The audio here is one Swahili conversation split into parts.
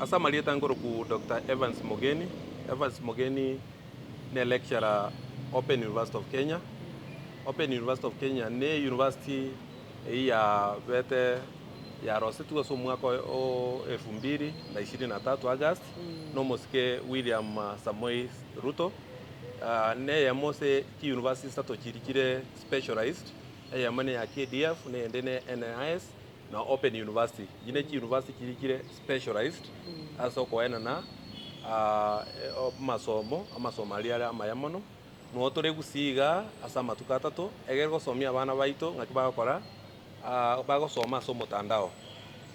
Ase amarieta nkorokwa Doctor Evans Mogeni, Evans Mogeni ne lecturer Open University of Kenya. Open University of Kenya ne university eyio yabete yarosetigwe ase omwaka o elfu mbili na ishirini na tatu August na omosike William Samoei Ruto. Neyemo ase chiuniversity isato chiria chire specialized, eyemo neya KDF, na eyende ne NIS. Na Open University. Echi ne chiuniversity chiria chire specialized ase okoenana amasomo, amasomo aria are amaya mono. Noo tore gusii igaa ase amatuko atato, egere gosomia abana baito ng'aki bagokora bagosoma ase omotandao.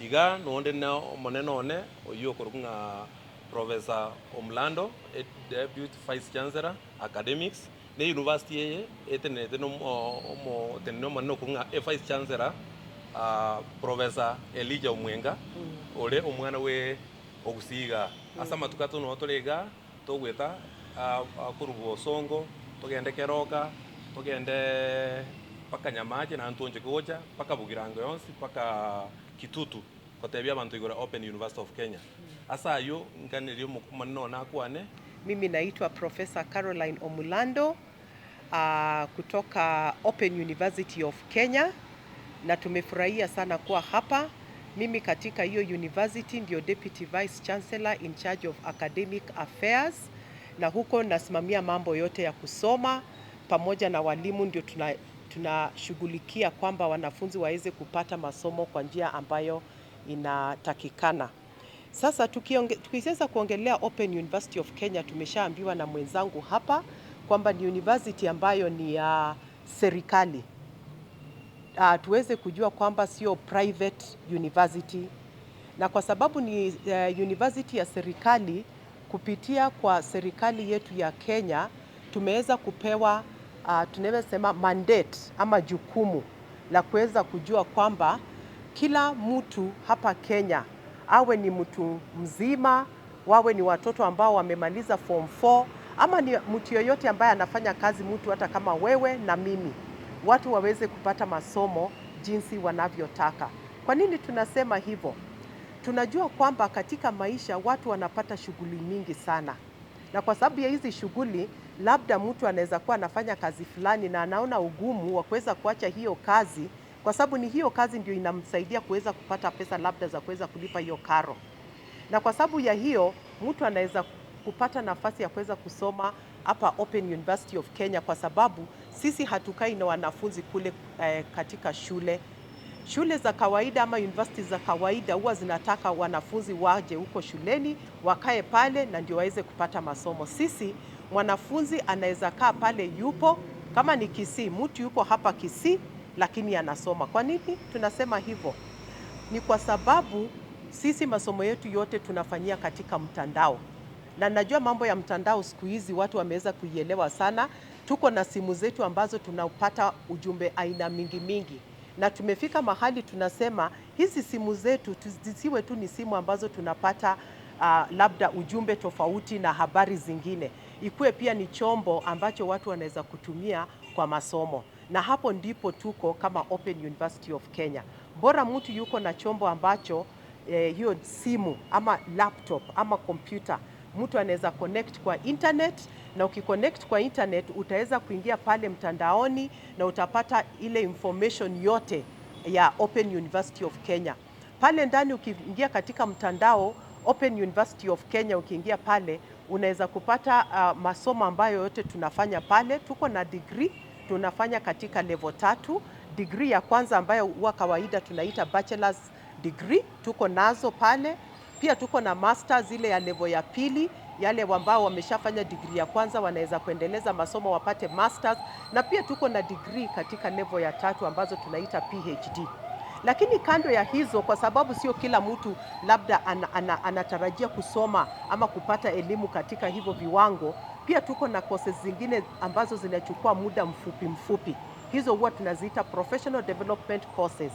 Igaa nonde na omonene one oyio okorokwa ng'a Professor Omulando, Deputy Vice Chancellor, Academics, Ne university eye etenenerete na omoteneneri omonene okwo ng'a evice chancellor Professor Elijah Omwenga ore omwana bwe Ogusii igaa. Ase amatuko atato noo tore igaa togoeta korwa Bosongo togende Keroka togende mpaka Nyamache naende toonchoke gocha mpaka Bogirango yonsi mpaka Kitutu gotebia abanto igoro ya Open University of Kenya. Ase ayio nkanerie omonene one akwane. Mimi naitwa Professor Caroline Omulando kutoka Open University of Kenya na tumefurahia sana kuwa hapa. Mimi katika hiyo university ndio Deputy Vice Chancellor in charge of Academic Affairs, na huko nasimamia mambo yote ya kusoma pamoja na walimu, ndio tunashughulikia kwamba wanafunzi waweze kupata masomo kwa njia ambayo inatakikana. Sasa tukiweza kuongelea Open University of Kenya, tumeshaambiwa na mwenzangu hapa kwamba ni university ambayo ni ya serikali. Tuweze kujua kwamba sio private university, na kwa sababu ni university ya serikali, kupitia kwa serikali yetu ya Kenya tumeweza kupewa tunaweza sema mandate ama jukumu la kuweza kujua kwamba kila mtu hapa Kenya, awe ni mtu mzima, wawe ni watoto ambao wamemaliza form 4 ama ni mtu yoyote ambaye anafanya kazi, mtu hata kama wewe na mimi, watu waweze kupata masomo jinsi wanavyotaka. Kwa nini tunasema hivyo? Tunajua kwamba katika maisha watu wanapata shughuli mingi sana, na kwa sababu ya hizi shughuli, labda mtu anaweza kuwa anafanya kazi fulani na anaona ugumu wa kuweza kuacha hiyo kazi, kwa sababu ni hiyo kazi ndio inamsaidia kuweza kupata pesa labda za kuweza kulipa hiyo karo. Na kwa sababu ya hiyo, mtu anaweza kupata nafasi ya kuweza kusoma hapa Open University of Kenya, kwa sababu sisi hatukai na wanafunzi kule katika shule. Shule za kawaida ama university za kawaida huwa zinataka wanafunzi waje huko shuleni wakae pale na ndio waweze kupata masomo. Sisi mwanafunzi anaweza kaa pale yupo, kama ni Kisii, mtu yuko hapa Kisii lakini anasoma. Kwa nini tunasema hivyo? Ni kwa sababu sisi masomo yetu yote tunafanyia katika mtandao, na najua mambo ya mtandao siku hizi watu wameweza kuielewa sana. Tuko na simu zetu ambazo tunapata ujumbe aina mingi mingi, na tumefika mahali tunasema hizi simu zetu zisiwe tu ni simu ambazo tunapata labda ujumbe tofauti na habari zingine, ikuwe pia ni chombo ambacho watu wanaweza kutumia kwa masomo, na hapo ndipo tuko kama Open University of Kenya. Bora mtu yuko na chombo ambacho hiyo simu ama laptop ama kompyuta, mtu anaweza connect kwa internet, na ukiconnect kwa internet utaweza kuingia pale mtandaoni na utapata ile information yote ya Open University of Kenya. Pale ndani ukiingia katika mtandao Open University of Kenya, ukiingia pale unaweza kupata masomo ambayo yote tunafanya pale. Tuko na degree tunafanya katika level tatu. Degree ya kwanza ambayo huwa kawaida tunaita bachelor's degree, tuko nazo pale. Pia tuko na masters ile ya level ya pili, yale ambao wameshafanya degree ya kwanza wanaweza kuendeleza masomo wapate masters, na pia tuko na degree katika level ya tatu ambazo tunaita PhD. Lakini kando ya hizo, kwa sababu sio kila mtu labda anatarajia kusoma ama kupata elimu katika hivyo viwango, pia tuko na courses zingine ambazo zinachukua muda mfupi mfupi. Hizo huwa tunaziita professional development courses.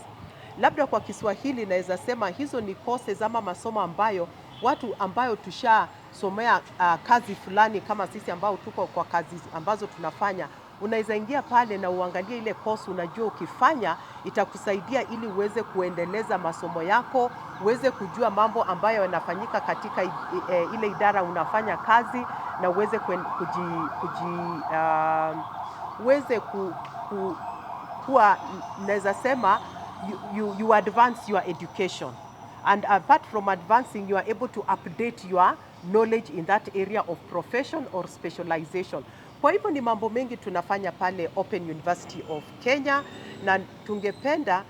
Labda kwa Kiswahili naweza sema hizo ni courses ama masomo ambayo watu ambayo tushasomea kazi fulani kama sisi ambao tuko kwa kazi ambazo tunafanya, Unaweza ingia pale na uangalie ile course unajua ukifanya itakusaidia ili uweze kuendeleza masomo yako, uweze kujua mambo ambayo yanafanyika katika ile idara unafanya kazi, na uweze uweze kuwa, naweza sema you advance your education, and apart from advancing, you are able to update your knowledge in that area of profession or specialization. Kwa hivyo ni mambo mengi tunafanya pale Open University of Kenya, na tungependa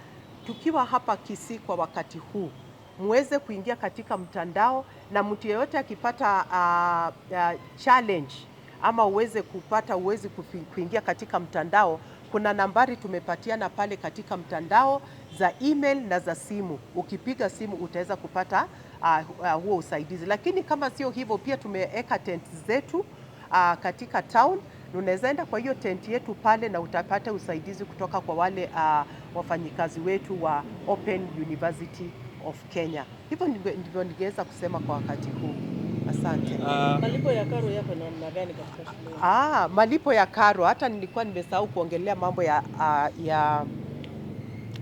tukiwa hapa Kisii kwa wakati huu muweze kuingia katika mtandao, na mtu yeyote akipata challenge ama uweze kupata uwezi kuingia katika mtandao, kuna nambari tumepatiana pale katika mtandao za email na za simu. Ukipiga simu utaweza kupata huo usaidizi, lakini kama sio hivyo, pia tumeweka tent zetu katika town. Unaweza enda kwa hiyo tent yetu pale na utapata usaidizi kutoka kwa wale wafanyikazi wetu wa Open University of Kenya. Hivyo ndivyo ningeweza kusema kwa wakati huu. Asante. Malipo ya karo yako namna gani katika shule? Malipo ya karo, hata nilikuwa nimesahau kuongelea mambo ya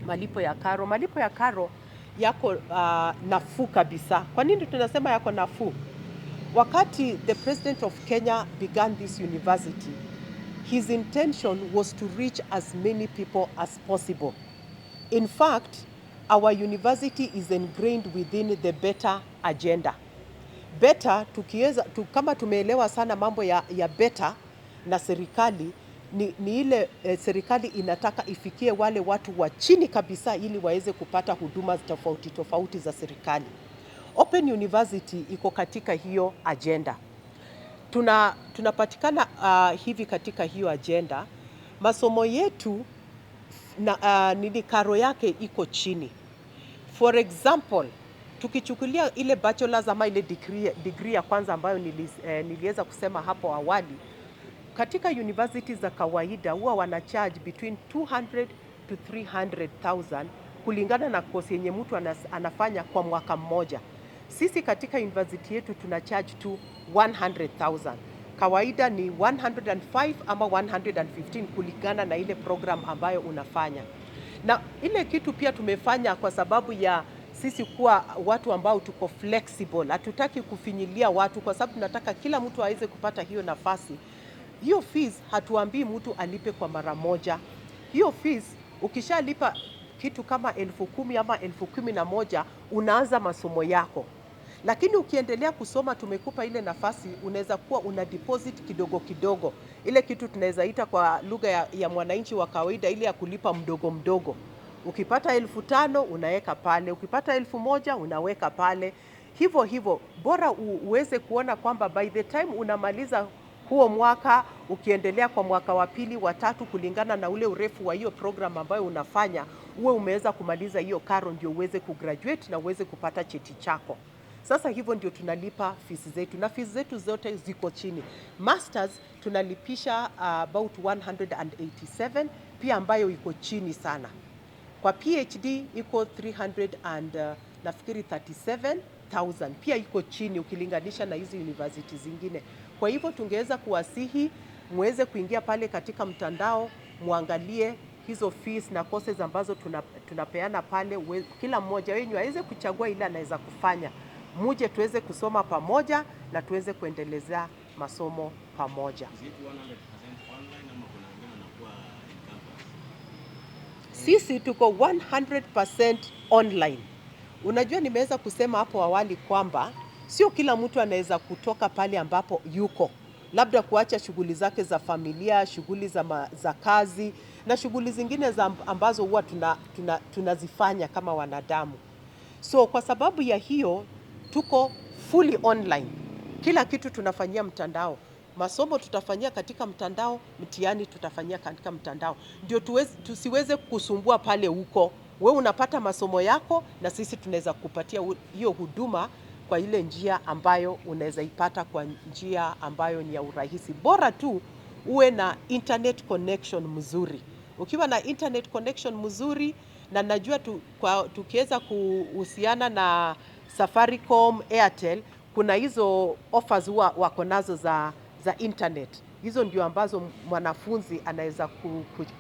malipo ya karo. Malipo ya karo yako nafuu kabisa. Kwa nini tunasema yako nafuu? Wakati the President of Kenya began this university, his intention was to reach as many people as possible. In fact, our university is ingrained within the BETA agenda. BETA, kama tumeelewa sana mambo ya BETA na serikali ni ile serikali inataka ifikie wale watu wa chini kabisa ili waweze kupata huduma tofauti tofauti za serikali. Open University iko katika hiyo agenda. Tunapatikana hivi katika hiyo agenda. Masomo yetu na nini, karo yake iko chini. For example, tukichukulia ile bachelor's ama ile degree ya kwanza ambayo niliweza kusema hapo awali, katika universities za kawaida huwa wana charge between 200 to 300,000 kulingana na course yenye mtu anafanya kwa mwaka mmoja. Sisi katika university yetu tuna charge tu 100,000. Kawaida ni 105 ama 115 kulingana na ile program ambayo unafanya. Na ile kitu pia tumefanya kwa sababu ya sisi kuwa watu ambao tuko flexible, hatutaki kufinyilia watu kwa sababu tunataka kila mtu aweze kupata hiyo nafasi. Hiyo fees hatuambii mtu alipe kwa mara moja. Hiyo fees ukishalipa kitu kama 10,000 ama 11,000 unaanza masomo yako. Lakini ukiendelea kusoma, tumekupa ile nafasi, unaweza kuwa una deposit kidogo kidogo. Ile kitu tunaweza ita kwa lugha ya mwananchi wa kawaida, ile ya kulipa mdogo mdogo. Ukipata 5,000 unaweka pale, ukipata 1,000 unaweka pale. Hivyo hivyo, bora uweze kuona kwamba by the time unamaliza huo mwaka, ukiendelea kwa mwaka wa pili, wa tatu, kulingana na ule urefu wa hiyo program ambayo unafanya, uwe umeweza kumaliza hiyo karo ndio uweze kugraduate na uweze kupata cheti chako. Sasa hivyo ndio tunalipa fees zetu, na fees zetu zote ziko chini. Masters tunalipisha about 187 pia, ambayo iko chini sana. Kwa PhD iko 300 and nafikiri 37,000, pia iko chini ukilinganisha na hizi university zingine. Kwa hivyo tungeweza kuwasihi muweze kuingia pale katika mtandao, muangalie hizo fees na courses ambazo tunapeana pale. Kila mmoja wenu aweze kuchagua ile anaweza kufanya. Muje tuweze kusoma pamoja na tuweze kuendeleza masomo pamoja. Is it 100% online ama kuna wengine wanakuwa in campus? Sisi tuko 100% online. Unajua, nimeweza kusema hapo awali kwamba sio kila mtu anaweza kutoka pale ambapo yuko, labda kuacha shughuli zake za familia, shughuli za kazi na shughuli zingine za ambazo huwa tunazifanya kama wanadamu. So kwa sababu ya hiyo tuko fully online. Kila kitu tunafanyia mtandao. Masomo tutafanyia katika mtandao, mtihani tutafanyia katika mtandao. Ndio tusiweze kusumbua pale huko. We unapata masomo yako na sisi tunaweza kupatia hiyo huduma kwa ile njia ambayo unaweza ipata kwa njia ambayo ni ya urahisi. Bora tu uwe na internet connection mzuri. Ukiwa na internet connection mzuri, na najua tukiweza kuhusiana na Safaricom, Airtel, kuna hizo offers huwa wako nazo za internet. Hizo ndio ambazo mwanafunzi anaweza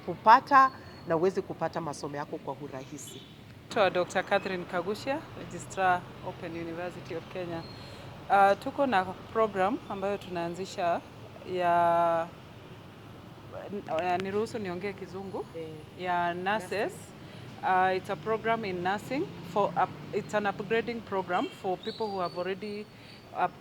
kupata na uweze kupata masomo yako kwa urahisi. Naitwa Dr. Catherine Kaguchia, Registrar, Open University of Kenya. Tuko na program ambayo tunaanzisha ya, niruhusu niongee Kizungu, ya nurses. It's a program in nursing it's an upgrading program for people who have already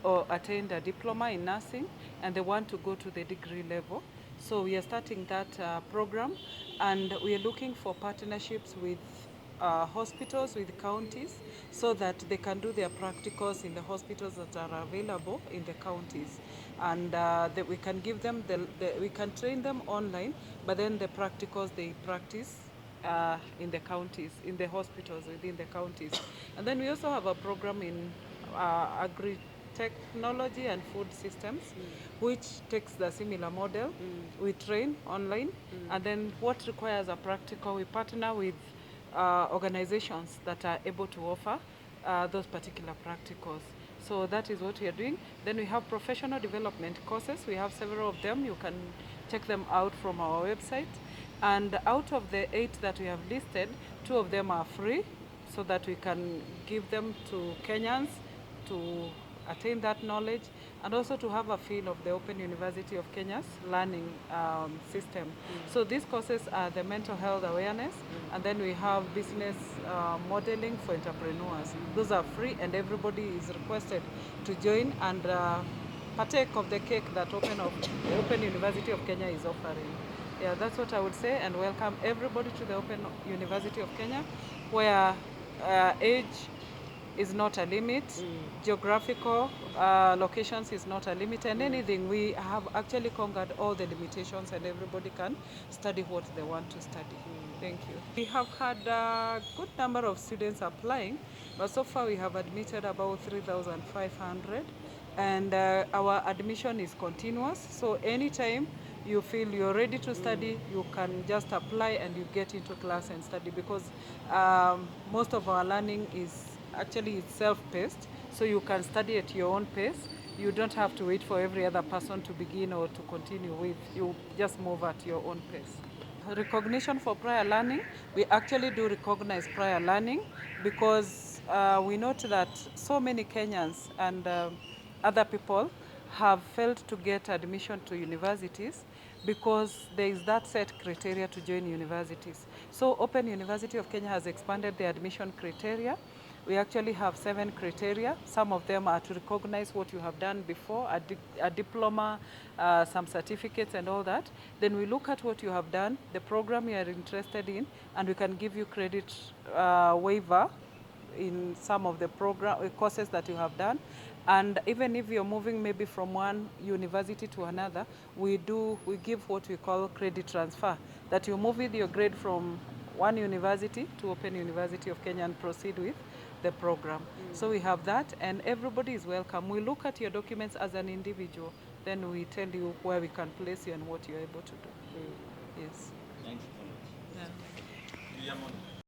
or attained a diploma in nursing and they want to go to the degree level. So we are starting that program, and we are looking for partnerships with hospitals, with counties, so that they can do their practicals in the hospitals that are available in the counties, and that we can give them we can train them online, but then the practicals they practice in the counties, in the hospitals within the counties. And then we also have a program in agri-technology and food systems, which takes the similar model. We train online, and then what requires a practical, we partner with organizations that are able to offer those particular practicals. So that is what we are doing. Then we have professional development courses. We have several of them. You can check them out from our website. And out of the 8 that we have listed, 2 of them are free, so that we can give them to Kenyans to attain that knowledge and also to have a feel of the Open University of Kenya's learning system. So these courses are the mental health awareness, and then we have business modeling for entrepreneurs. Those are free, and everybody is requested to join and partake of the cake that the Open University of Kenya is offering. Yeah, that's what I would say, and welcome everybody to the Open University of Kenya, where age is not a limit, geographical locations is not a limit, and anything. We have actually conquered all the limitations, and everybody can study what they want to study. Thank you. We have had a good number of students applying, but so far we have admitted about 3,500, and our admission is continuous, so anytime you feel you're ready to study, you can just apply and you get into class and study, because most of our learning is actually it's self-paced, so you can study at your own pace. You don't have to wait for every other person to begin or to continue with. You just move at your own pace. Recognition for prior learning, we actually do recognize prior learning, because we note that so many Kenyans and other people have failed to get admission to universities because there is that set criteria to join universities. So Open University of Kenya has expanded the admission criteria. We actually have 7 criteria. Some of them are to recognize what you have done before, a diploma, some certificates and all that. Then we look at what you have done, the program you are interested in, and we can give you credit waiver in some of the program courses that you have done. And even if you're moving maybe from one university to another, we give what we call credit transfer, that you move with your grade from one university to Open University of Kenya and proceed with the program. So we have that, and everybody is welcome. We look at your documents as an individual, then we tell you where we can place you and what you're able to do. Yes. Thank you so much. Yeah.